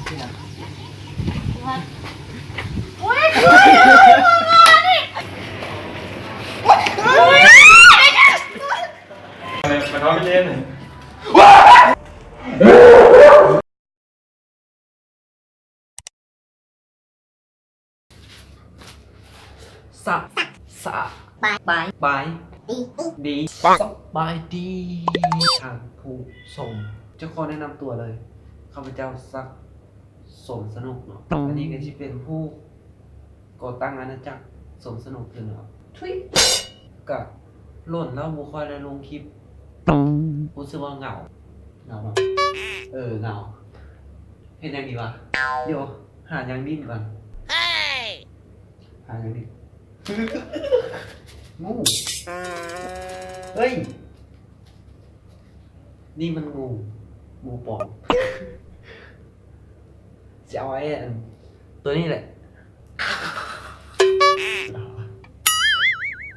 ມາ ມາທອດເຫຼັ້ນ. ສະ ສະ ບາຍ ບາຍ ດີ ດີ ສະບາຍດີ ທ່ານຜູ້ຊົມ. ຈະຂໍແນະນຳຕົວເລີຍ, ຂ້າພະເຈົ້າ ສັກ ສົມສະໜຸກເນາະ. ອັນນີ້ກໍຊິເປັນຜູ້ກໍ່ຕັ້ງອານາຈັກສົມສະໜຸກຂຶ້ນເນາະ. ທຸຍ ກະດົນແລ້ວບໍ່ຄ່ອຍໄດ້ລົງຄລິບ. ຮູ້ສຶກວ່າເຫງົາ. ເຫງົາເນາະ. ເອີ ເຫງົາ. ເຮັດຫຍັງດີວະ? ດຽວຫາຫຍັງຫຼິ້ນກ່ອນ. ຫາຫຍັງດິ? ງູ. ເຮີ້ຍ ນີ້ມັນງູ, ງູປອມ. ຊິເອົາໄອ້ອັນ ຕົວນີ້ແຫຼະ.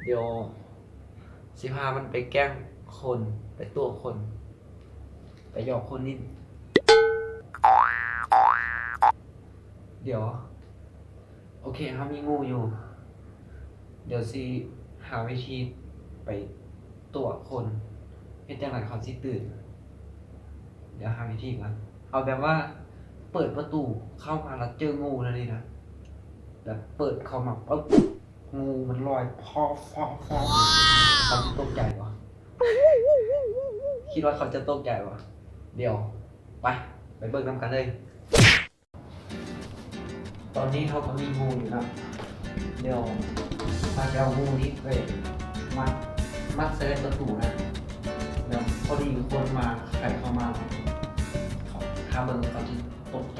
ດຽວຊິພາມັນໄປແກ້ງຄົນ, ໄປຕົວະຄົນ, ໄປຫຍອກຄົນຫຼິ້ນ. ດຽວ ໂອເຄ ເຮົາມີງູຢູ່. ດຽວຊິຫາວິທີໄປຕົວະຄົນ, ເຮັດຈັ່ງໃດເຂົາຊິຕື່ນ. ດຽວຫາວິທີກ່ອນ. ເອົາແບບວ່າເປີດປະຕູເຂົ້າມາແລ້ວເຈີງູແນວນີ້ນະ. ແບບເປີດເຂົ້າມາປຶບ ງູມັນລອຍຟອບໆໆ ເຂົາຊິຕົກໃຈບໍ່? ຄິດວ່າເຂົາຈະຕົກໃຈບໍ່? ດຽວ ໄປ ໄປເບິ່ງນຳກັນເລີຍ. ຕອນນີ້ເຮົາກໍມີງູຢູ່ນະ. ດຽວເຮົາຈະເອົາງູນີ້ໄປມັດ ມັດໃສ່ປະຕູນະ. ແລ້ວພໍດີຄົນມາ ໃຜເຂົ້າມາ ຖ້າເບິ່ງເຂົາຊິຕົກໃຈ.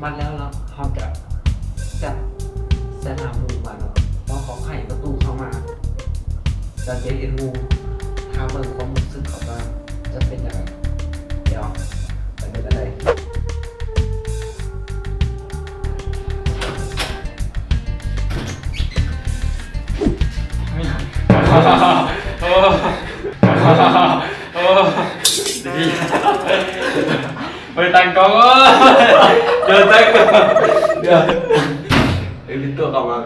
ມັດແລ້ວເນາະ ເຮົາກະຈັດແຊນຫາໝູມາເນາະ. ເຮົາກໍໄຂປະຕູເຂົ້າມາ ແລ້ວຈະເຫັນໝູ ຖ້າເບິ່ງຄວາມຮູ້ສຶກເຂົາວ່າຈະເປັນຈັ່ງໃດ. ດຽວໄປເບິ່ງກັນເລີຍ. ໂອ້ ໂອ້ ດີ ບໍ່ໄດ້ຕັ້ງກ້ອງ. ໂອ້ ດຽວຕັ້ງກ້ອງ ດຽວ ເອີ ມີຕົວເຂົ້າມາ.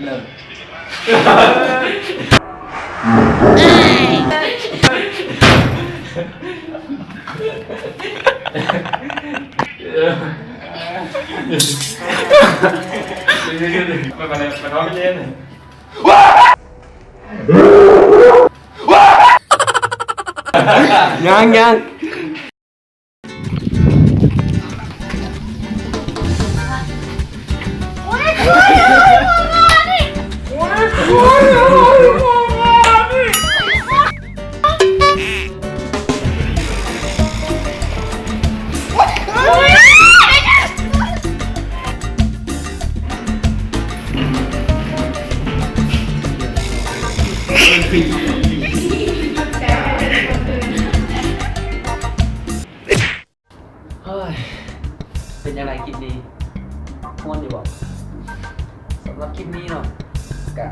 ເລີ່ມ. ໄປ ໄປ ໄປ ໄປ ຍັງ ຍັງ. ເຮີ້ຍ ເປັນຈັ່ງໃດຄລິບນີ້? ມ່ວນຢູ່ບໍ່? ສຳລັບຄລິບນີ້ເນາະ ກະ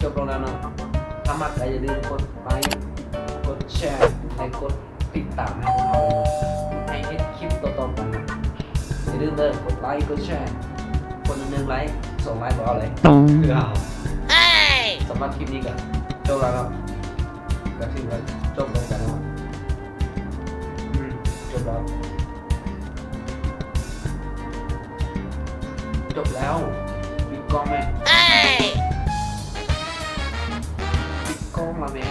ຈົບລົງແລ້ວເນາະ. ຖ້າມັກກໍຢ່າລືມກົດໄລ ກົດແຊ ແລະ ກົດຕິດຕາມໃຫ້ພວກເຮົາເນາະ ໃຫ້ເຮັດຄລິບຕໍ່ໆໄປເນາະ. ຢ່າລືມເດີ ກົດໄລ ກົດແຊ ຄົນລະໜຶ່ງໄລ ສອງໄລບໍ່ເອົາເລີຍ. ຄືເຮົາ ສຳລັບຄລິບນີ້ກໍຈົບແລ້ວເນາະ ກໍຖືວ່າຈົບລົງໄປແລ້ວ. ອືມ ຈົບແລ້ວ ຈົບແລ້ວ. ປິດກ້ອງແມ່ ປິດກ້ອງລະແມ່.